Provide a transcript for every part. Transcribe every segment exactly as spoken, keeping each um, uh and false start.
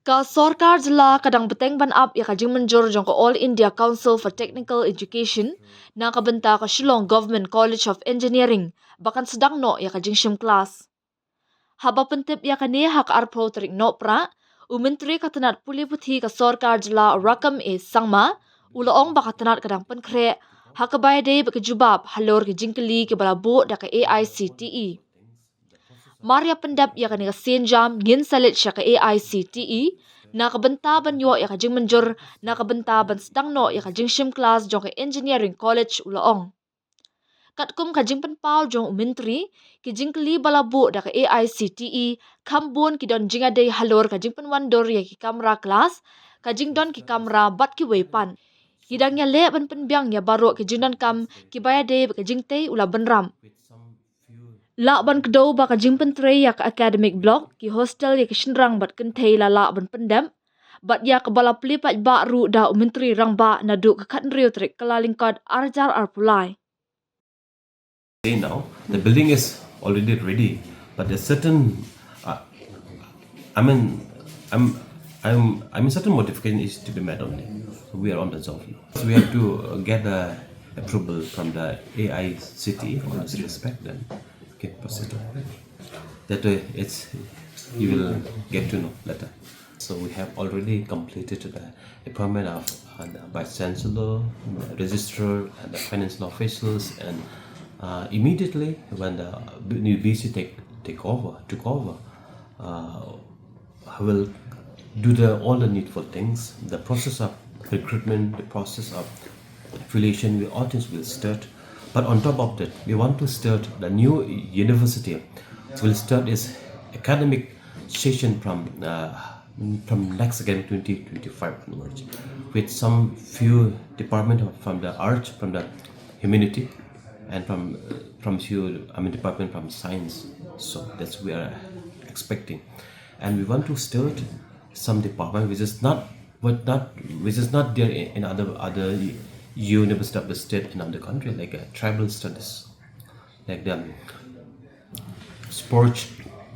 Ka sorkar jylla ka dang bteng ban ap ïa ka jingmynjur jong ka All India Council for Technical Education na ka bynta ka Shillong Government College of Engineering ba kan sdang noh ïa ka jingshim klas. Haba pyntip ïa kane ha ka arphew tarik Nohprah, u Myntri ka tnat pule puthi ka sorkar jylla Rakkam A Sangma u la ong ba ka tnat ka dang pynkhreh ha kaba ïadei bad ka jubab halor ki jingkylli kiba la buh da ka A I C T E. Mar ïa pyndep ïa kane ka sienjam ngin sa leit sha ka A I C T E na ka bynta ban ïoh ïa ka jingmynjur na ka bynta ban sdang noh ïa ka jingshim klas jong ka Engineering College, u la ong. Katkum ka jingpynpaw jong u Myntri, ki jingkylli ba la buh da ka A I C T E kham bun ki don jingïadei halor ka jingpynwandur ïa ki kamra klas, ka jingdon ki kamra bad kiwei pat. Ki dang ïaleh ban pynbiang ïa baroh ki jingdonkam kiba ïadei bad ka jingtei, u la bynrap. Lah ban kdew ba ka jingpyntrei ïa ka academic block, ki hostel ïa ki shynrang bad kynthei la lah ban pyndep bad ïa kaba la plie paidbah ruh da u Myntri Rangbah naduh ka khathynriew tarik Kyllalyngkot arhajar arphew lai. Say now, the building is already ready, but there's certain, uh, I mean, I'm, I'm, I mean, certain modification is to be made only. So we are on the job now. So we have to uh, get the approval from the A I C T E, all this respect, then we can proceed. That way, it's, you will get to know later. So we have already completed the appointment of uh, the Vice Chancellor, the Registrar, and the financial officials. And uh, immediately when the new V C take, take over, took over, uh, I will do the all the needful things. The process of recruitment, the process of affiliation, we all things will start. But on top of that, we want to start the new university. Will start its academic session from uh, from next academic twenty twenty-five onwards, with some few department of, from the arts, from the humanity, and from uh, from few, I mean, department from science. So that's we are expecting, and we want to start some department which is not, but not, which is not there in, in other other university of the state in other country, like uh, tribal studies, like the sports,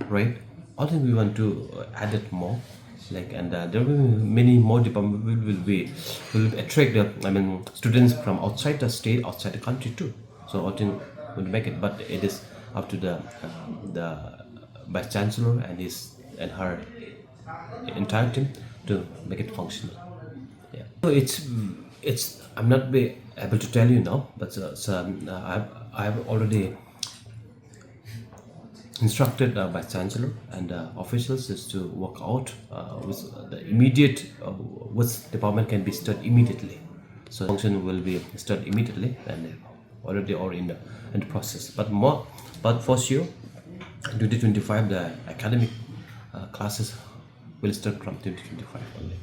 right? I think we want to uh, add it more, like, and uh, there will be many more departments will, will be, will attract the, I mean, students from outside the state, outside the country too. So I think we'll make it, but it is up to the uh, the vice chancellor and his and her entire team to make it functional. Yeah. So it's it's I'm not be able to tell you now, but uh, so, um, uh, I've I've already instructed uh, vice chancellor and uh, officials is to work out uh, with the immediate uh, which department can be started immediately. So function will be started immediately and already or in the in the process. But more, but for sure, twenty twenty-five the academic uh, classes will start from twenty twenty-five only.